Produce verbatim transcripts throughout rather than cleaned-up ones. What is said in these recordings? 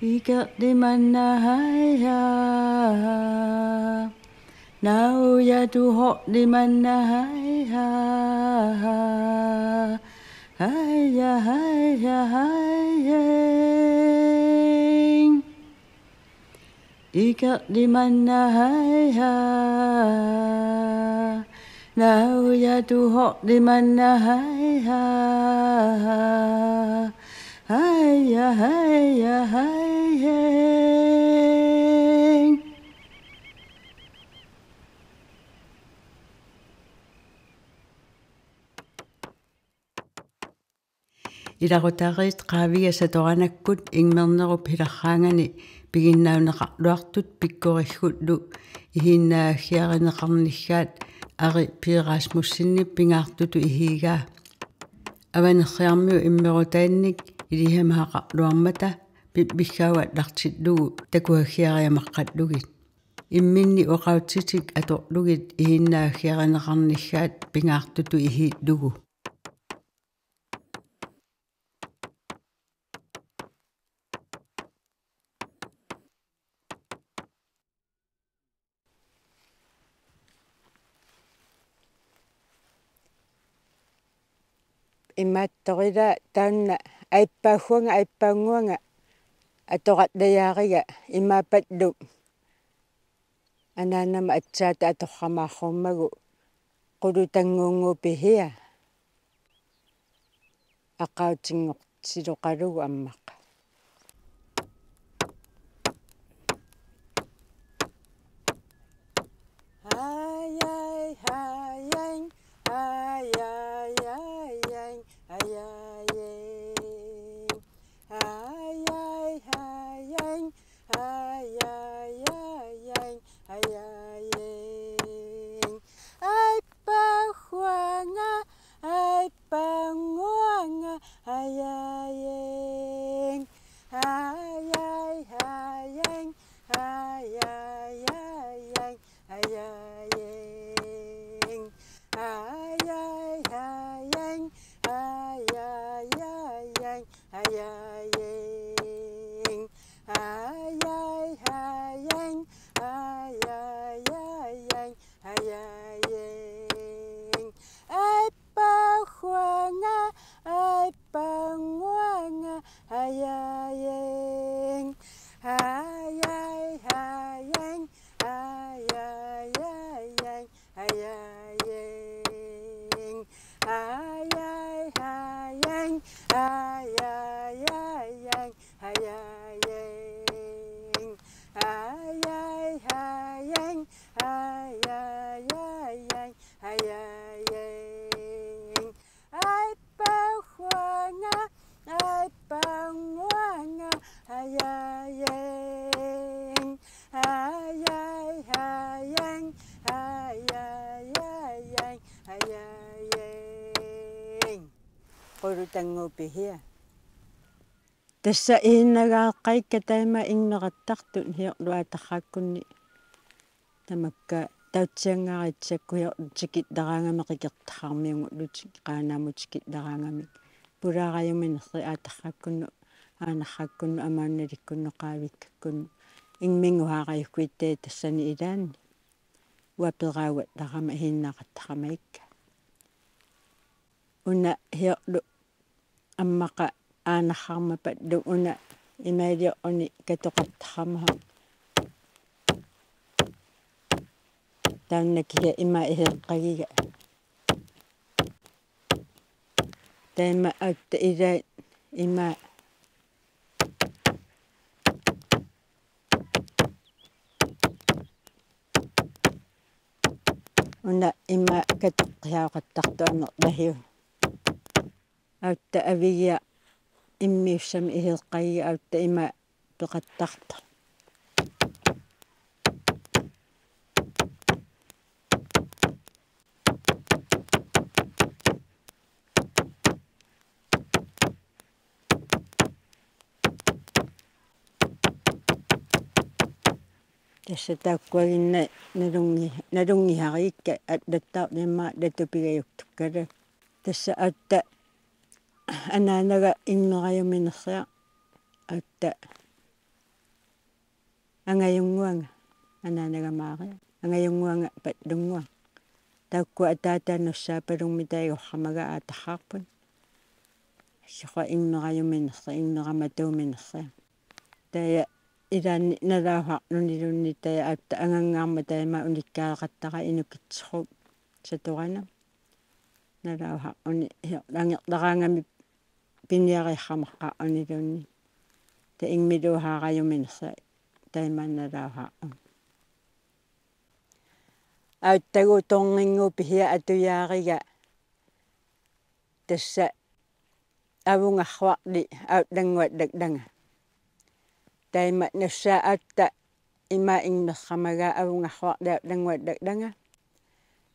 Ikerlimanna haija. Naujatu horlimanna haija. Haija, haija, haija. Ikerlimanna haija. Naujatu horlimanna haija. Haija, haija, haija. Ilaqutariit Qaaviga Satoranakkut Ingmernerup hilarraangani piginnaanneqarluartut pikkoriggullu ihiinnaagaggiarineqarniggaat Ari P. Rasmussenip pingaartutut ihiigaa. Avanerriarmiut immerutaannik ilisimaqarluarmata piffissaagallartillugu takugagiariamaqqallugit. Imminni oqaatsitik atorlugit ihiinnaagaggiarineqarniggaat pingaartutut ihiillugu. Imaattorila taanna aippagguanga, aippaguanga atorallajaariga imaapallu anaanama aatsaat atorramaarummagu qulutannguunnguup pihia aqautinnguutsiloqalugu ammaqa. Ajai, ajai, ajai, ajai, ajai. Ajai, ajai, ajai, ajai, ajai. Aippaguanga, aippaguanga, ajai. Ajai, ajai, ajai, ajai, ajai. Ajai, ajai, ajai, ajai, ajai. Ajai, ajai, ajai, ajai, ajai. Aippaguanga, aippaguanga, ajai. Ajai, ajai, ajai, ajai, ajai. Ajai, ajai, ajai, ajai, ajai. Ajai, ajai, ajai, ajai, ajai. Aippaguanga, aippaguanga, ajai. Ajai, ajai, ajai, ajai, ajai. Qulutannguup pihia. Tassa ihiinnaagaqqaikka taama ingmeqattartut hiorluatarraakkunni. Tamakka tautsiangaritsakkut hiorlutik tikillaraangamik qikertarmiungulutik qaanamut tikillaraangamik. Pulaarajuminerri aatarraakkunnut, aanarraakkunnut, amaannalikkunnut, qaavikkakkunnut. Ingminnguaarajukkuit tassani ilaanni. Uaperauattarama ihiinnaaqattarama ikka. Una hiorlu ammaqa aanarrarmapallu una imaalioruni katoqattarama. Taanna kia ima iheeqqagiga. Taama autta ilaat ima. Una ima katoqqiaaqattartoq amerlahiu. Autta avigia immiussamik iheeqqagiga autta ima peqattartoq. Tassa taakkuaginnaq nalunngi-, nalunngiharikka allattaarnimma latupigajuktukkala. Tassa autta anaanaga ingmerajuminerria autta Angajunnguanga, anaanaga Maria. Angajunnguanga Pallunnguaq. Taakkua ataata Nussaapalummi taigorramaga aatarraarput. Assiqua Immerajumi nerri, Immeramatuumi nerri. Taja ilaanni nalauharluniluunniit taja aatsaat anganngaarmat taima unikkaareqattara Inukitseruk Saturanami. Nalauharluni angerlaraangami piniariarramaqqaarluniluunniit. Taja Immiluuhaarajumi nerri taima nalauharluni. Aatsaagu Tornginnguup Pisiaq atujaariga tassa avungarsuarli Aatlannguaq Daklanga. Taima Nussaap aatsaat ima immerramagaa avungarsuarli Aatlannguaq Daklanga.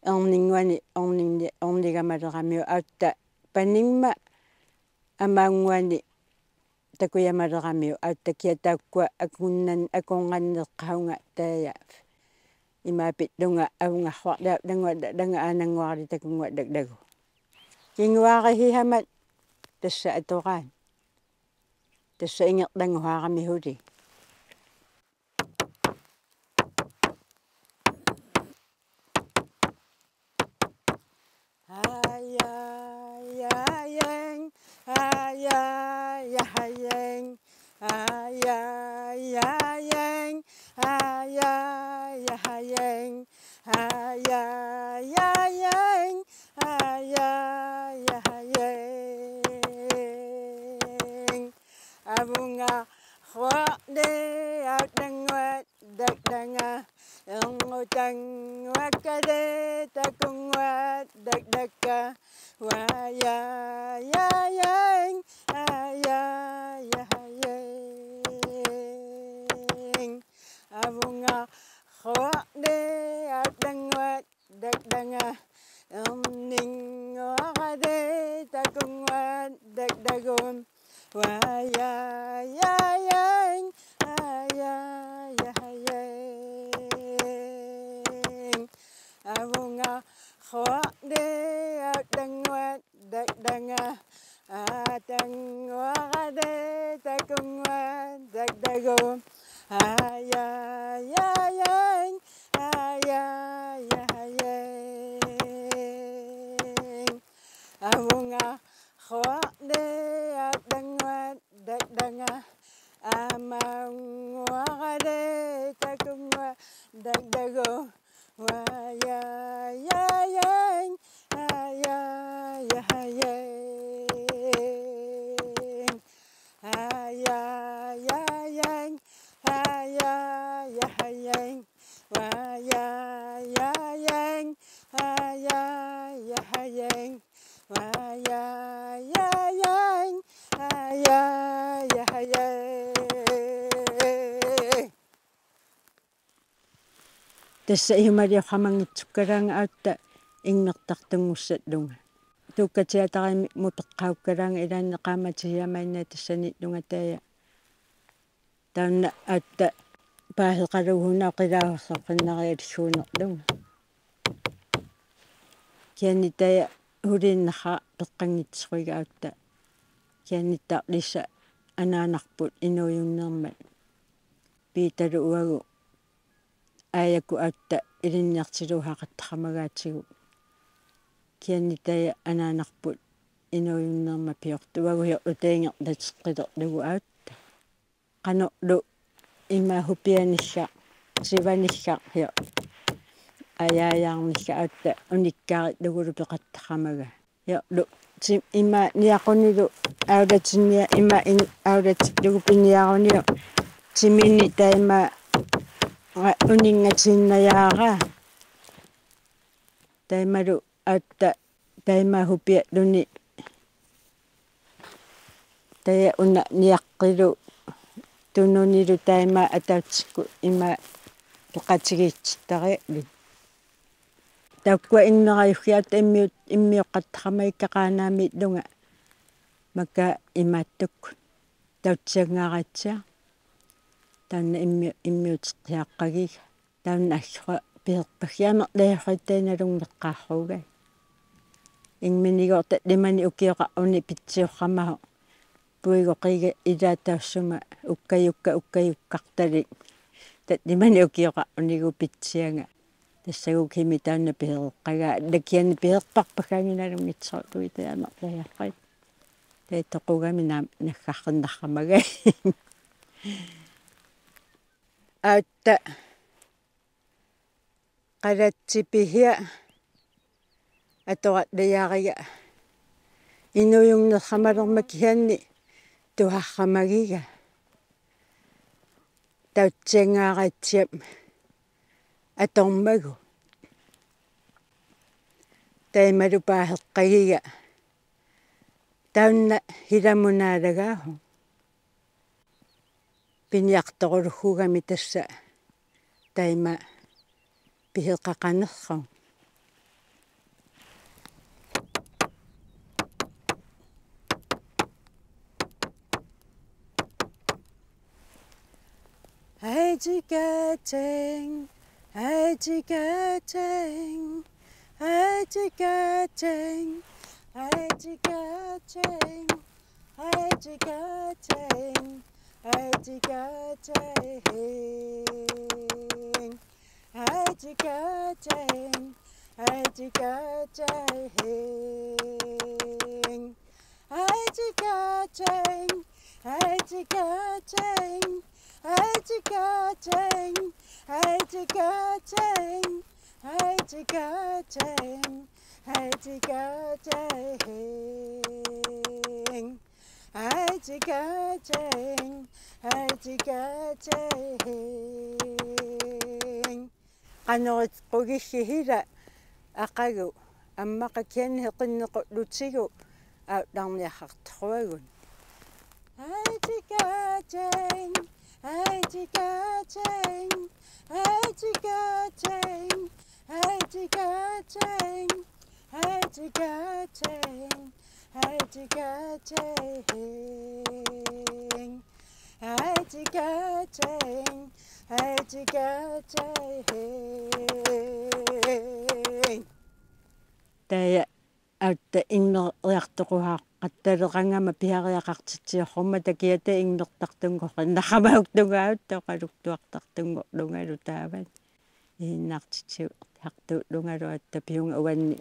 Erninnguani orninni-, ornigamaleramiuk aatsaat panimma amaannguani takujamaleramiuk aatsaat kia taakkua akunnan-, akornanneeqqasunga taja. Imaapillunga avungarsuarli Aatlannguaq Daklanga aanannguarali Takunnguaq Daklagu. Kinguaarissisamat tassa atoraat. Tassa ingerlannguarami suli. Ayayayeng, ayayayeng, ayayayeng, ayayayeng, ayayayeng, ayayayeng. Avungarsuarli Aatlannguaq Daklanga, erngutannguakkali Takunnguaq Daklakka, ayayayeng, ayayayeng. Avungarsuarli Aatlannguaq Daklanga, erninnguarali Takunnguaq Daklagu, ayayayeng, ayayayeng. Avungarsuarli Aatlannguaq Daklanga, aatannguarali Takunnguaq Daklagu, ayayayeng, ayayayeng. Avungarsuarli Aatlannguaq Daklanga, amaannguarali Takunnguaq Daklagu, ayayayeng, ayayayeng. Ayayayeng, ayayayeng, ayayayeng, ayayayeng, ayayayeng. Tassa isumaliorsimanngitsukkalaannga aatsaat immertartunngussallunga. Tuukkateaterimut peqqaukkalaannga ilaanni qaammatisiamaanna tassaniillunga taja. Taanna aatsaat paaseqalugu una oqilaasorsorsinnarialikkuunerlunga. Kisianni taja suliinnarpara peqqanngitsorujuga aatsaat. Kisianni tarlissa anaanarput inuujunnermat. Piitalu uagut aajaku aatsaat ilinniartiluusaaqattaramagaatigut. Kisianni taja anaanarput inuujunnermat piortoq uagut siorluta ingerlateqqilerlugu aatsaat. Qanorlu ima supianissaq, sivanissaq siorlu. Ajaajaarnissaq aatsaat unikkaarilugulu peqattaramagaat. Siorlu ti-, ima niaqunilu aulatinnia ima in-, aulatillugu piniaruniuk timini taima ra-, uninngatiinnajaaraa. Taimalu aatsaat taima supialluni taja una niaqqilu tununilu taima ataatsikkut ima peqatigiitsittariaqarluni. Taakkua immerajugit aatsaat immiu-, immioqqattaramagikka Qaanaamiillunga makka imaattukkut. Tautsiangaaraatsiaq. Taanna immi-, immiuteqqiaqqagiga. Taanna aggera piserpaggiamerlajorrittainalung neqqaarrugai. Imminigorta limani ukioqaruni pitsioqqammasoq. Puigoqiga ilaat taassuma ukkajukka ukkajukkartalik. Taanna imani ukioqarunigu pitsianga. Tassagu kimi taanna pisereqqagaa, nakiani piserparpakkaangi nalunngitsoorlugu taanna amerlajaqqat. Taava toqugami naam-, naggarsinnaramagai. Aatsaat qalatsipisia atorallariga inuujunnersimalermat kisianni tusarsimagiga. Tautsiangaaraatsiap atormagu. Taamalu paaseqqagiga. Taanna silamunaalagaavoq. Piniartoruluugami tassa taama piseqaqanersoq. Aitikatsing, aitikatsing, aitikatsing, aitikatsing, aitikatsing, aitikatsing, aitikatsing, aitikatsing. Aitikatsing, aitikatsing, aitikatsing, aitikatsing, aitikatsing, aitikatsing, aitikatsing, aitikatsing. Qanoq iqqugissi ila aqagu, ammaqa kisianni seqinnequllutigu aattarniartartuagut. Aitikatsing, aitikatsing, aitikatsing, aitikatsing, aitikatsing, aitikatsing. Aitikatsing, aitikatsing. Taava aatsaat ingmeriartoqaqqattalerangama pisariaqartitsiorama takiata ingmertartunngorsinnarama uktungaatta oqaluttuartartunngorlungalu taava. Ihinnartitsiartuullungalu aatsaat piunga uanni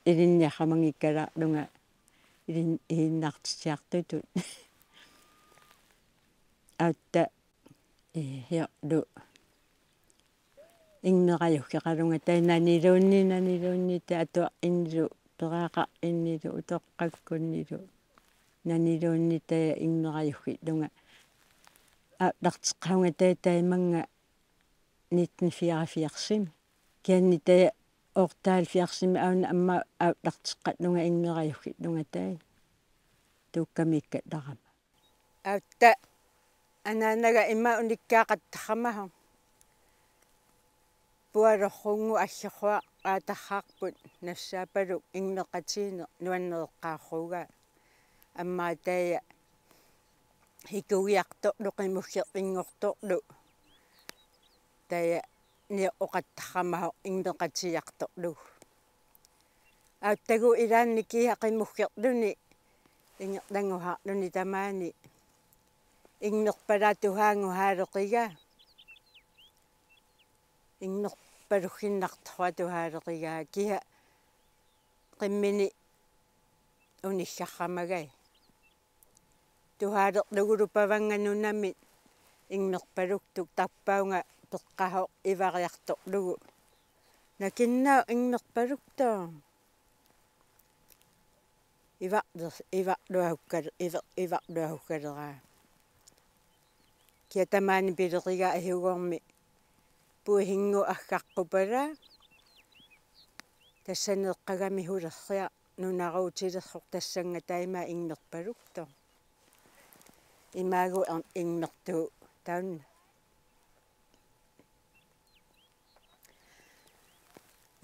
ilinniarsimanngikkaluarlunga ilin-, ihinnartitsiartutut. Aatsaat, eh, hiorlu. Ingmerajuggeqalunga taava naniluunniit, naniluunniit taava atuarinilu, peqataqarinilu, utoqqakkunnilu. Naniluunniit taava ingmerajuggillunga. Aattarteqqaavunga taava taamannga nitten fireogfirsimi. Kisianni taava otteoghalvfjerdsimi aana aamma aattarteqqallunga ingmerajuggillunga taava. Tuukkamiikkallarama. Aatsaat anaanaga ima unikkaaqattaarama. Pualorsunnguaq assiorsuaq aatarraarput nassaapaluk ingmeqatigiinneq nuannereqqaarsuugaa. Aamma taava hikugiartorlu qimussersinngortorlu. Taava nioqqoqattaarama ingmeqatigiartorlugu. Aatsaagu ilaanni kiisa qimusserluni ingerlangusaarluni tamaani ingmerpalaartusaanngusaaleqigaa. Ingmerpalugginnartoqaatusaaleqigaa kiisa qimmini unikkaaramagai. Tusaalerlugulu pavannga nunami ingmerpaluktuk tarpaunga peqqasoq ivariartorlugu. Nakinnaaq ingmerpaluktoq. Ivarler-, ivarluahukkal-, ivar-, ivarluahukkaleraa. Kiisa tamaani pilerigaa isugoormi puisinngua aggaqqupalaa. Tassani eqqagami sulersiaq nunaruutilersoq tassannga taama ingmerpaluktoq. Imaagu er-, ingmertuuvoq taanna.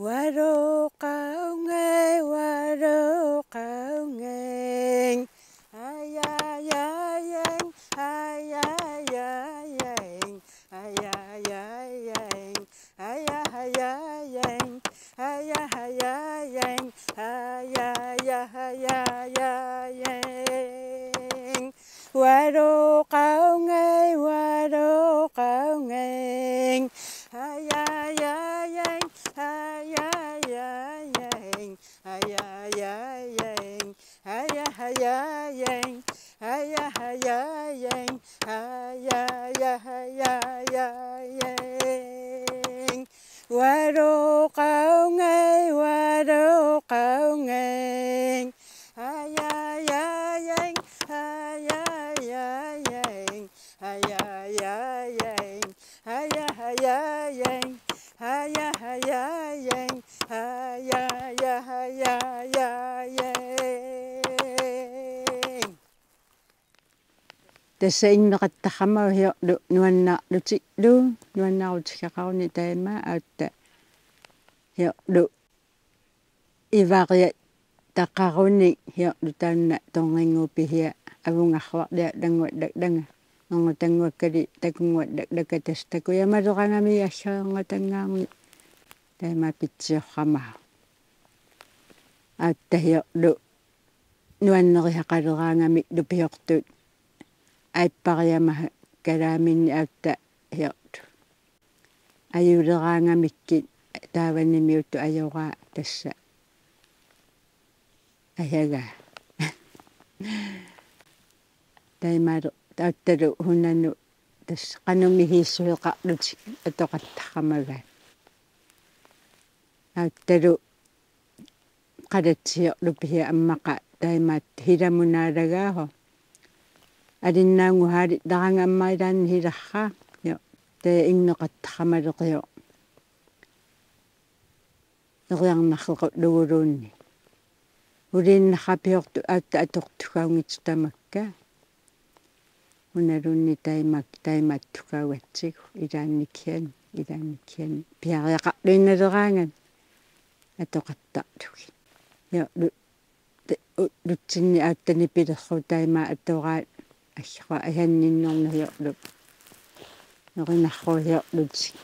Ualuuqaunnging, ualuuqaunnging. Ayayayaing, ayayayaing, ayayayaing, ayayayaing, ayayayaing, ayayayaing. Ualuuqaunnging, ualuuqaunnging. Tassa inneqattaarama hiorlu nuannaarlutik, nuannaarutigeqaruni taama aatsaat hiorlu ivariattaqaruni hiorlu taanna torninguu pihia avungarsuarlia languallaklanga. Nerngutanguakkali takunnguallaklakka tassa takujamaleraangamik assaarngatanngaarni taama pitsiorama. Aatsaat hiorlu nuannerisaqaleraangamik lupiortut aippariama kalaaminni aatsaat hiorlu ajuleraangamikkit taavanimiutut ajoraa tassa ajagaa. Taamaalu aatsalu hunanut tassa qanoq mihiissuseqarlutik atoqattaaramagai. Aatsalu qalatsiorlu pihia ammaqa taamaattut hilamut naalagaavoq. Alinnaanguhaali taranga amma ilaanni hilarraa. Jo, tassa inneqattaarama leqiu. Eriarnarrequluguluunniit. Uliinnarrapiortut aatsaat atortukaunngitsut tamakka. Unaluunniit taamak-, taamaattukaugatsigu ilaannikkut, ilaannikkut. Piariaqarluinnaleraangat atoqattaarlugit. Jo, lu-, te-, u-, lutsinni aatsaat nipilerlugu taama atoraat assoqa ajanninnernu hiorlu. Erinarruuhiorlutik.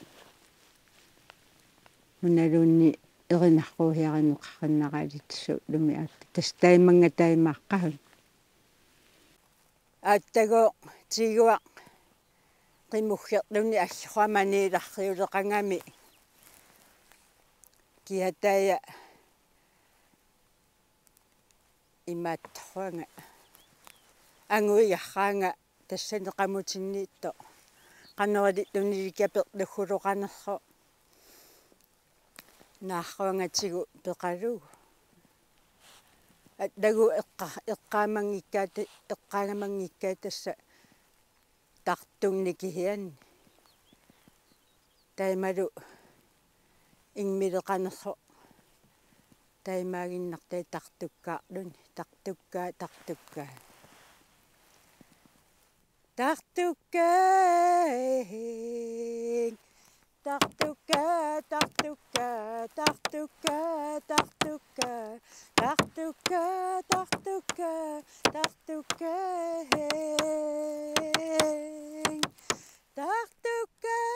Unaluunniit erinarruuhiarineqarsinnaaralissut lumi aatsaat. Tassa taamannga taamaaqqaarput. Aatsagooq tiguaq qimuggerluni assoqa maniilarriuleqangami kiataja imaattorsuanga anguigarraanga tassani qamutinniittoq. Qanoq ililluni ilikaperluguluuqanersoq. Naarsuangatigut peqalugu. Allagu eqqa-, eqqaamanngikkaat, eqqaagamanngikkaat tassa tartunnik kisianni. Taamalu immileqanersoq. Taamaaginnartaa tartukkaarluni. Tartukkaa, tartukkaa. Tartukkaa. Tartukkaa, tartukkaa, tartukkaa, tartukkaa. Tartukkaa, tartukkaa, tartukkaa. Tartukkaa.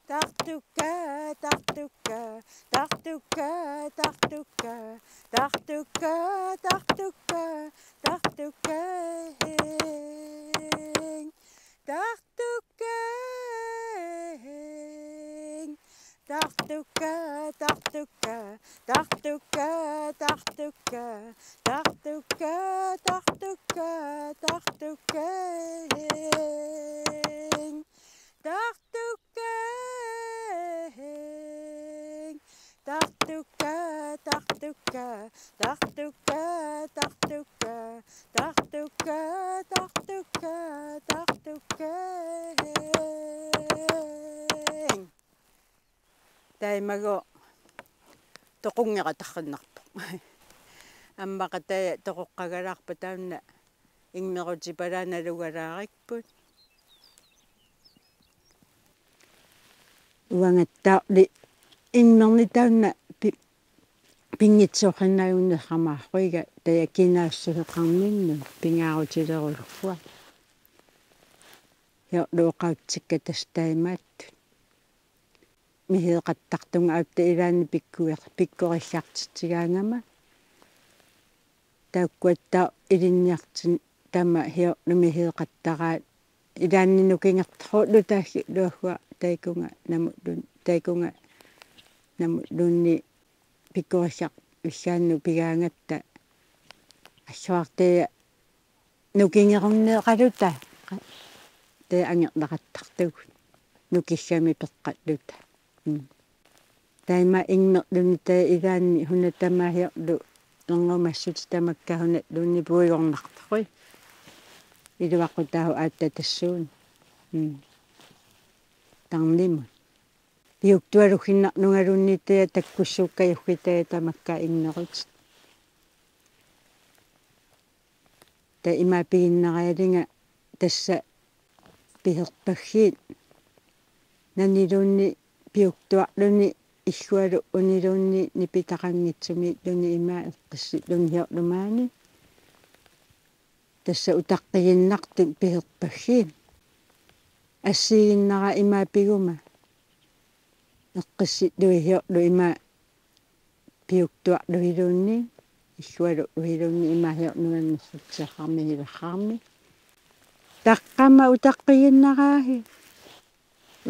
Tartukkaa, tartukkaa, tartukkaa, tartukkaa, tartukkaa, tartukkaa, tartukkaa, heng. Tartukkaa, heng. Tartukkaa, tartukkaa, tartukkaa, tartukkaa, tartukkaa, tartukkaa, tartukkaa, heng. Tartukkaa, heng. Tartukkaa, tartukkaa, tartukkaa, tartukkaa, tartukkaa, tartukkaa, tartukkaa, heng. Taamagooq toqunngeqattaarnarpoq. Ammaqataja toqoqqagalaarpat taanna immerutipalaannalugalaarput. Uangattaarli immerni taanna pi-, pinngitsoorsinnaajunnaarama quiga taja kinaassuseqarninnut pingaarutilerullugu. Hiorluuqaatsikka tassa taamaattut. Mihigeqattaartunga aatsaat ilaanni pikkuer-, pikkorissartitsigaangama. Taakkuattaaq ilinniartut taama hiorlu mihigeqattaraat ilaanni nukingertorulluta taakku luassua taakunga namullun-, taakunga namulluunniit pikkorissarfissaannut pigaangatta assuartaja nukingerunneeqaluta. Taava angerlaqattaartugut. Nukissamik peqqalluta. Mm. Taama immerluni taava ilaanni hunatamaasiorlu erngumassutit tamakka hunalluunniit puigornartarput. Iluaqutaavoq aatsaat tassuuna. Mm. Tarnimut. Piuktualuginnarnungaluunniit takkussuukkajugitai tamakka innerutit. Taava ima piginnarialinga tassa piherpaggiit naniluunniit piuktuarluni illualuunniit nipittaqanngitsumilluunniit ima eqqissilluni hiorlumaani. Tassa utaqqiinnartut piherpaggiit. Assigiinnarnera ima piguma. Eqqissilluni hiorlu ima piuktuarluiluunniit, illualuiluunniit ima hiorlumaani nuannersutsiaqarmi hilaqqarmi. Taqqama utaqqiinnaraagi.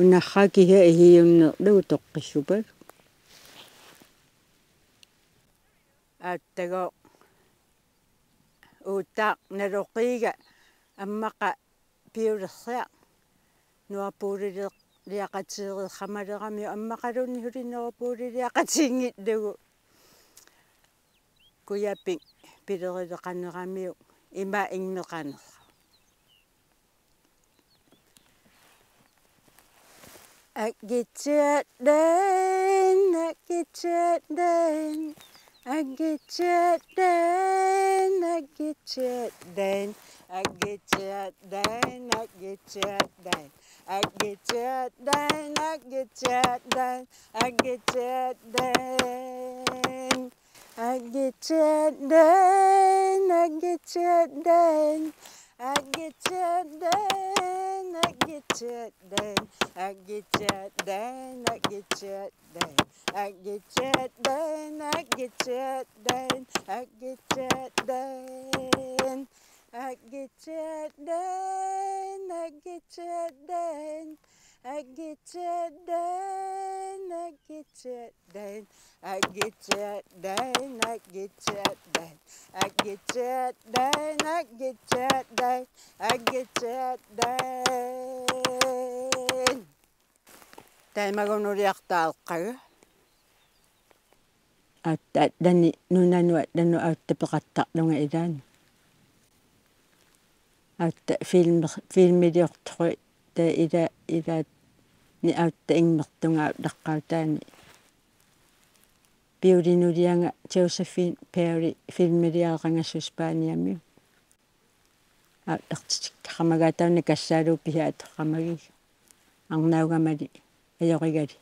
Unarraki hiiunnerlu toqqissupaluk. Aattago uutaq naloqiiga ammaqa piulersiaq. Nordpoliliaq-, liaqatigereeramaleramiuk ammaqaluunniit suli Nordpoliliaqatiginngillugu. Kujapik pilerileqaleramiuk ima immeqalerami. Aggitsiaddaan, aggitsiaddaan, aggitsiaddaan, aggitsiaddaan, aggitsiaddaan, aggitsiaddaan, aggitsiaddaan, aggitsiaddaan, aggitsiaddaan. Aggitsiaddaan, aggitsiaddaan, aggitsiaddaan, aggitsiaddaan, aggitsiaddaan, aggitsiaddaan, aggitsiaddaan, aggitsiaddaan, aggitsiaddaan. Aggitsiaddaan, aggitsiaddaan, aggitsiaddaan, aggitsiaddaan, aggitsiaddaan, aggitsiaddaan, aggitsiaddaan, aggitsiaddaan, aggitsiaddaan. Taamagunuliartaaqaga. Aatsaat allani nunanut allanut aatsaat peqattarlunga ilaanni. Aatsaat filmi-, filmiliortoq taava ila-, ilaanni aatsaat immertunga aallaqqaataani. Piulinulianga Josephine Perry filmiliareqangassu Spaniamiut. Aallartitsikkaqqamagaat taanna kassaaluuppiha atoqqamagit. Arnaugamali ajorigali.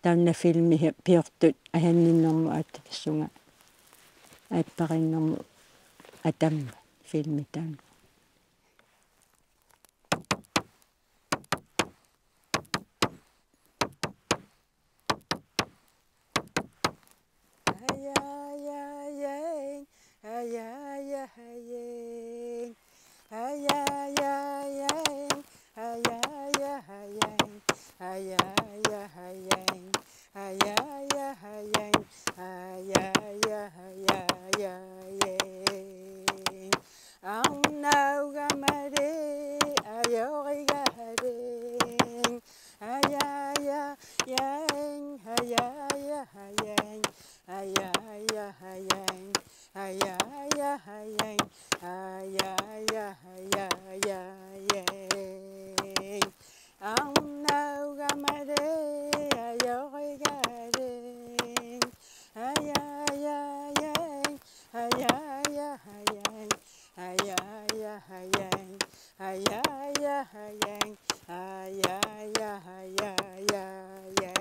Taanna filmi hi-, piortut ajanninnermut aatsaat tassunga. Aappariinnermut atamma filmi taanna. Ayayayang, ayayayang, ayayayang, ayayayang, ayayayang, ayayayang, ayayayayang. Arnaugamali ajorigaling. Ayayayang, ayayayang, ayayayang, ayayayang, ayayayang, ayayayang. Arnaugamali ajorigaling. Ayayayang, ayayayang, ayayayang, ayayayang, ayayayang, ayayayang.